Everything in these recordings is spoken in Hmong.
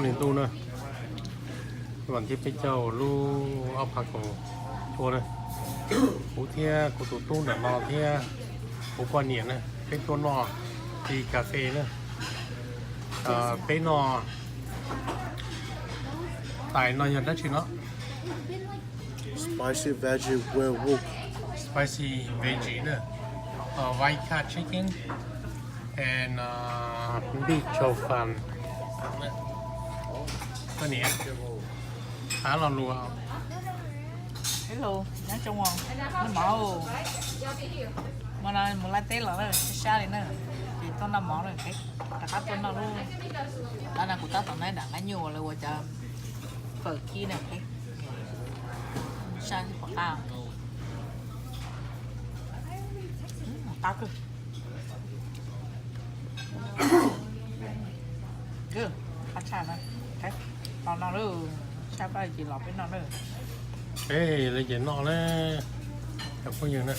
Niam ntuj na, vas thib peb caug lub ob phav kaum cuaj na, kuv thiab kuv tus tub ntawm no thiab kuv poj niam na, peb tuaj noj tea cafe na. Peb noj, tais no yog dab tsi no? Spicy veggie werewolf. Spicy veggie na. White cod chicken and beef chow fun. Koj niam, qab lo lus. Hello, nyob zoo os, noj mov. Hmo no mus laij teb los na, sab sab li na, ces tuaj noj mov na, rov qab tuaj noj lub, tab no kuv tab tom noj nram qab nyuj uas lawv ua cov fawm kib na, sab pom qab, qab kawg. Qab tshaj na, los no lawm, tshaj plaws ces los peb noj na. Peb li ces noj na, cov phooj ywg na,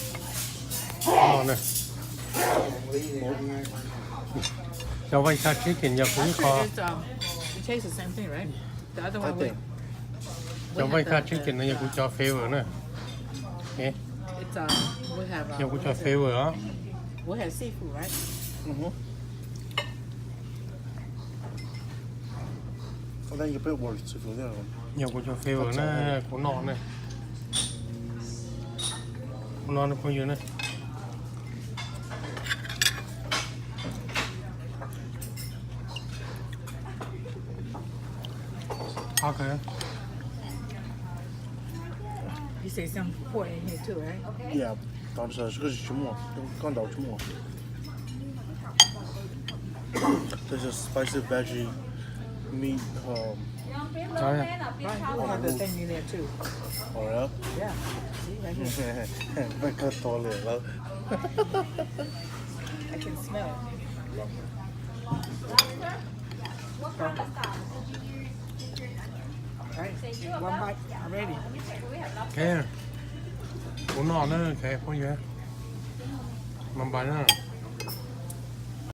noj na. Cov white cod chicken yog kuv ib qho, cov white cod chicken no yog kuv cov favorite na. Yog kuv cov favorite os. Yog kuv cov favorite na, kuv noj na. Kuv noj na phooj ywg na. Tsis muaj, koj ntaus tsis muaj. This is spicy veggie meat. Peb koj tau lawm lauj. Kuv noj na, phooj ywg, bye bye na.